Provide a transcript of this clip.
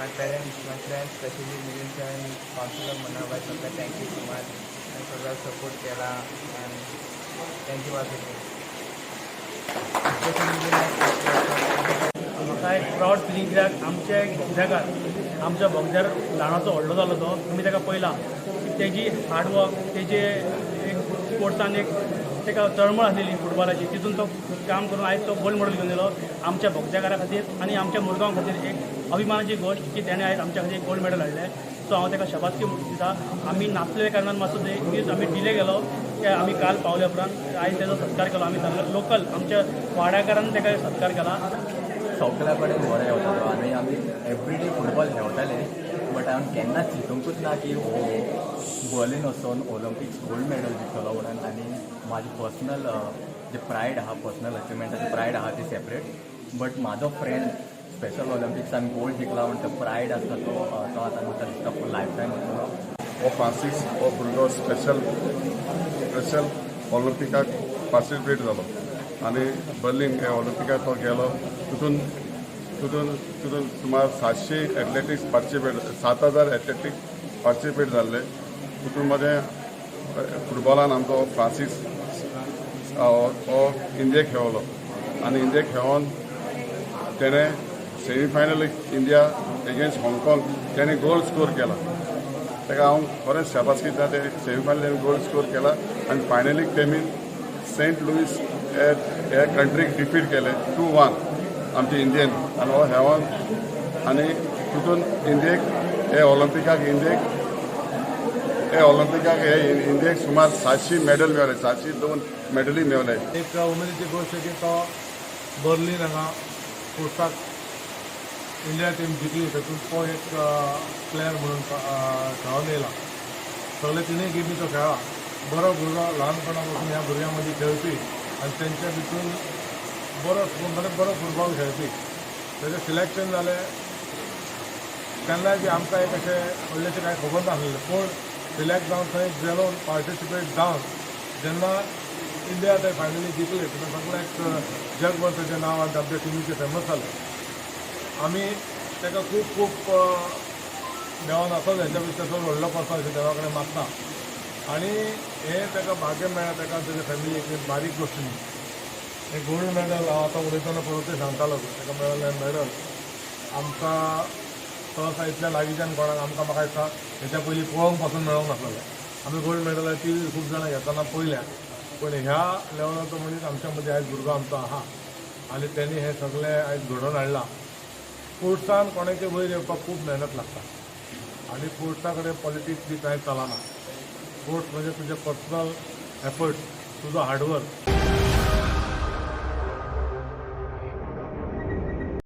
My parents, my friends, specially Milind sir आनी councillor Munna Bhai, सगळ्यांक thank you so much. सगळ्याक support केला आनी thank you वासुदेव. म्हाका एक प्रावड फिलींग, कित्याक आमच्या एक भोगध्याकार, आमच्या भोगध्यार ल्हानाचो व्हडलो जालो तो. आमी ताका पळयला की तेजी हार्डवर्क, तेजे एक स्पोर्ट्सान एक ताका तळमळ आसलेली फुटबॉलाची, तितून तो काम करून आयज तो गोल्ड मॅडल घेवन येयलो. आमच्या भोगध्याकारा खातीर आनी आमच्या मुरगांव खातीर एक अभिमानाची गोश्ट की तेणें आयज आमच्या खातीर गोल्ड मॅडल हाडलें. सो हांव ताका शाबासकी दिता. आमी नासलेल्या कारणान मातसो एक दीस आमी डिले गेलो की आमी काल पावल्या उपरांत आयज तेजो सत्कार केलो. आमी सगळे लोकल आमच्या वाड्याकारान ताका सत्कार केला. सगल्या कडेन बरो खेळटालो आनी आमी एवरीडे फुटबॉल खेळटाले, बट हांवें केन्नाच चिंतूंकूच ना की हो बर्लीन वचोन ऑलिम्पिक्स गोल्ड मॅडल जिखतलो म्हणून. आनी म्हाजी पर्सनल जे प्रायड आहा, पर्सनल अचिवमेंटाची प्रायड आहा ती सेपरेट, बट म्हाजो फ्रेंड स्पेशल ऑलिम्पिक्सान गोल्ड जिखला म्हण तो प्रायड आसता, तो तो आतां म्हाका दिसता फूल लायफ टायम वतलो. हो फ्रांसीस हो भुरगो स्पेशल स्पेशल ऑलिम्पिकाक पार्टिसिपेट जालो आनी बर्लीन हे ऑलिम्पिकाक तो गेलो. तितून तितून तितून सुमार 700 एथलेटिक्स पार्टिसिपेट, 7000 एथलेटिक्स पार्टिसिपेट जाल्ले. तितून मदें फुटबॉलान आमचो फ्रांसीस हो इंडियेक खेळलो आनी इंडियेक खेळोन तेणें सेमीफायनल इंडिया एगेन्स्ट हाँगकाँग तेणें गोल स्कोर केला. ताका हांव खरेंच शाबासकी दिता. ते सेमीफायनल तेणें गोल स्कोर केला आनी फायनलीक तेमी सेंट लुईस हे हे कंट्रीक डिफीट केले 2-1 आमचे इंडियन. आनी हो हेवन आनी तितून इंडियेक हे ऑलिम्पिकाक इंडियेक हे ऑलिम्पिकाक हे इंडियेक सुमार 700 मॅडल मेवले, 702 मॅडली मेवले. एक उमेदीची गोश्ट की तो बर्लीन हांगा स्पोर्ट्साक इंडिया टीम जिखली, तातूंत तो एक प्लेयर म्हणून खेळोन येयला. सगळे तिनूय गेमी तो खेळ्ळा. बरो भुरगो, ल्हानपणा पासून ह्या भुरग्यां मदीं खेळपी आनी तेंच्या भितून बरो, म्हणजे बरो फुटबॉल खेळपी. तेजें सिलेक्शन जालें तेन्नाय बी आमकां एक अशें व्हडलेशें कांय खबर नासलें, पूण सिलेक्ट जावन थंय गेलो, पार्टिसिपेट जावन जेन्ना इंडिया थंय फायनली जिखले तेन्ना सगळ्याक जगभर तेजें नांव आनी आमच्या टिमीचें फेमस जालें. आमी ताका खूब खूब देवान असोच हेच्या भितर तसोच व्हडलो करचो अशें देवा कडेन मागता. आनी हें ताका भाग्य मेळ्ळें, ताका, ताच्या फॅमिलीक, एक बारीक गोश्ट न्ही. हें गोल्ड मॅडल हांव आतां उलयतना परतूय सांगतालो, ताका मेळिल्लें मॅडल आमकां सहसा इतल्या लागींच्यान कोणाक आमकां, म्हाका दिसता, हेच्या पयलीं पळोवंक पासून मेळोंक नासलेलें. आमी गोल्ड मॅडल टी व्हीर खूब जाणां घेतना पळयल्या, पूण ह्या लेवलाचो मनीस आमच्या मदीं आयज भुरगो आमचो आहा आनी तेणी हें सगळें आयज घडोवन हाडलां. स्पोर्ट्सान कोणाचे वयर येवपाक खूब मेहनत लागता आनी स्पोर्ट्सा कडेन पॉलिटिक्स बी कांय चलना. स्पोर्ट्स म्हणजे तुजें पर्सनल एफर्ट, तुजो हार्डवर्क.